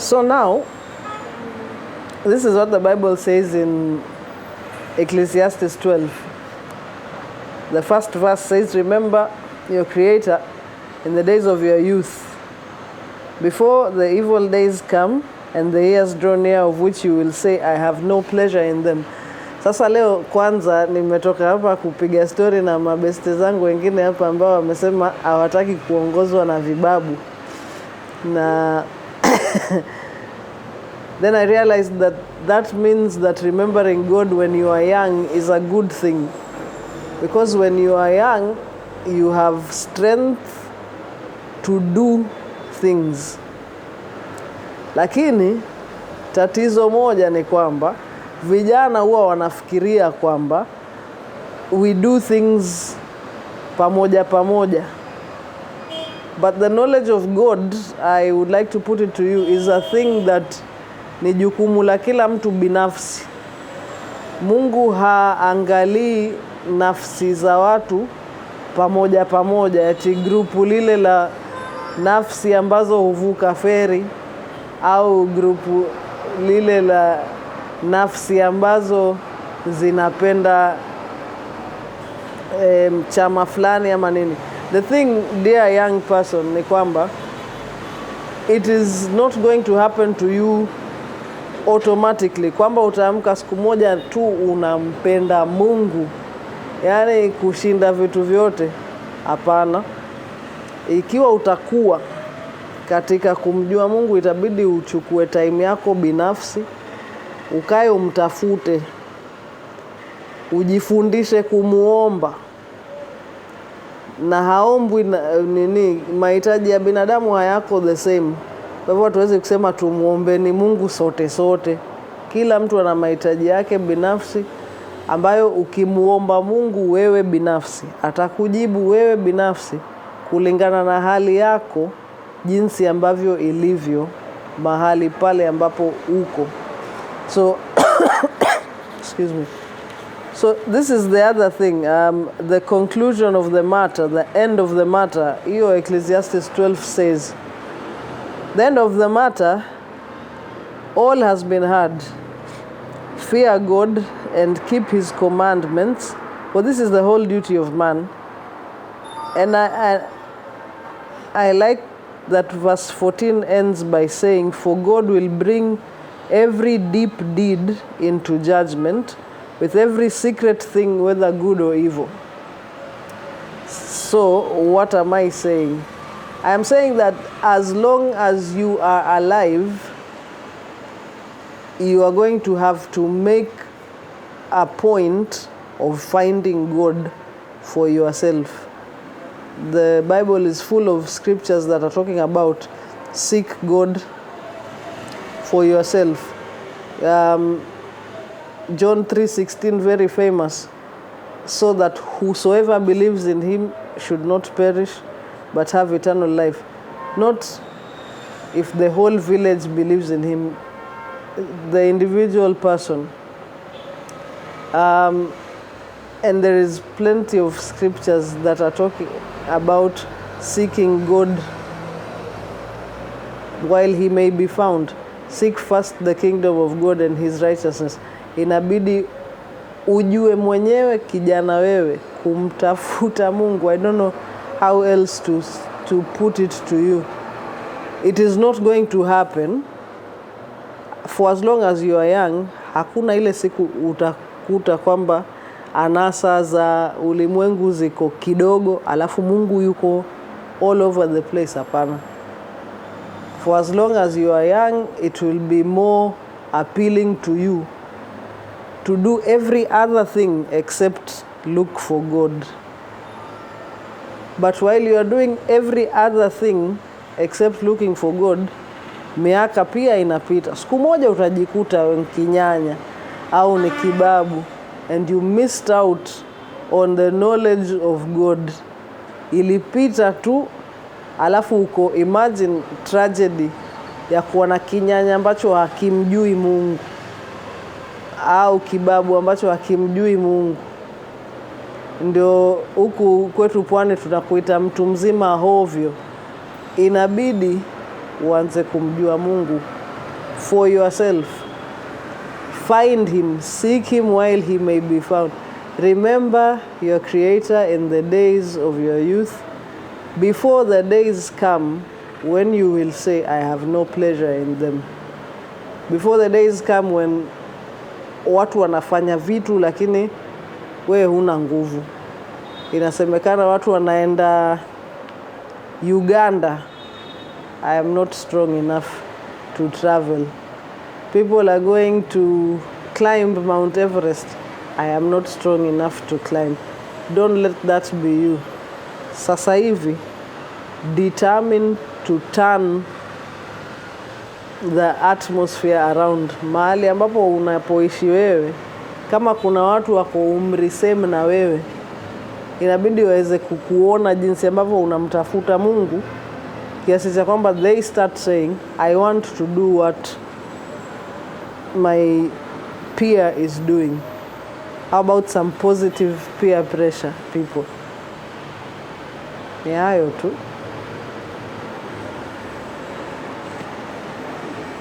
So now, this is what the Bible says in Ecclesiastes 12. The first verse says, "Remember your Creator in the days of your youth, before the evil days come and the years draw near, of which you will say, 'I have no pleasure in them.'" Sasa leo kwanza nimetoka hapa kupiga story na mabeste zangu wengine hapa ambao wamesema hawataki kuongozwa na vibabu, na then I realized that that means that remembering God when you are young is a good thing. Because when you are young, you have strength to do things. Lakini tatizo moja ni kwamba vijana huwa wanafikiria kwamba we do things pamoja pamoja. But the knowledge of God, I would like to put it to you, is a thing that ni jukumu la kila mtu binafsi. Mungu haangalii nafsi za watu pamoja pamoja, ati grupu lile la nafsi ambazo huvuka feri au grupu lile la nafsi ambazo zinapenda chama fulani ama nini. The thing, dear young person, ni kwamba it is not going to happen to you automatically, kwamba utaamka siku moja tu unampenda Mungu, yaani kushinda vitu vyote. Hapana. Ikiwa utakuwa katika kumjua Mungu, itabidi uchukue time yako binafsi, ukae umtafute, ujifundishe kumuomba na haombwi na, nini, mahitaji ya binadamu hayako the same. Kwa hivyo hatuwezi kusema tumuombeni Mungu sote sote. Kila mtu ana mahitaji yake binafsi ambayo ukimuomba Mungu wewe binafsi atakujibu wewe binafsi kulingana na hali yako jinsi ambavyo ilivyo mahali pale ambapo uko. So excuse me. So this is the other thing, the conclusion of the matter, the end of the matter. Hiyo Ecclesiastes 12 says, the end of the matter, all has been heard. Fear God and keep his commandments, for this is the whole duty of man. And I like that verse 14 ends by saying, "For God will bring every deep deed into judgment with every secret thing, whether good or evil." So, what am I saying? I am saying that as long as you are alive, you are going to have to make a point of finding God for yourself. The Bible is full of scriptures that are talking about seek God for yourself. John 3:16, very famous, so that whosoever believes in him should not perish but have eternal life. Not if the whole village believes in him, the individual person. And there is plenty of scriptures that are talking about seeking God while he may be found. Seek first the kingdom of God and his righteousness. Inabidi ujue mwenyewe kijana wewe kumtafuta Mungu. I don't know how else to put it to you. It is not going to happen for as long as you are young. Hakuna ile siku utakuta kwamba anasa za ulimwengu ziko kidogo alafu Mungu yuko all over the place. Hapana. For as long as you are young, it will be more appealing to you to do every other thing except look for God. But while you are doing every other thing except looking for God, miaka pia inapita. Siku moja utajikuta ni kinyanya au ni kibabu and you missed out on the knowledge of God. Ilipita tu, alafu uko imagine tragedy ya kuwa na kinyanya ambacho hakimjui Mungu au kibabu ambacho hakimjui Mungu. Ndio huku kwetu pwani tunakuita mtu mzima hovyo. Inabidi uanze kumjua Mungu. for yourself. Find him, seek him while he may be found. Remember your creator in the days of your youth, before the days come when you will say, "I have no pleasure in them." Before the days come when watu wanafanya vitu lakini wewe huna nguvu. Inasemekana watu wanaenda Uganda. I am not strong enough to travel. People are going to climb Mount Everest. I am not strong enough to climb. Don't let that be you. Sasa hivi, determine to turn the atmosphere around. Mahali ambapo unapoishi wewe, kama kuna watu wako umri same na wewe, inabidi waweze kukuona jinsi ambavyo unamtafuta Mungu kiasi cha kwamba they start saying, "I want to do what my peer is doing." How about some positive peer pressure, people? Ni hayo tu.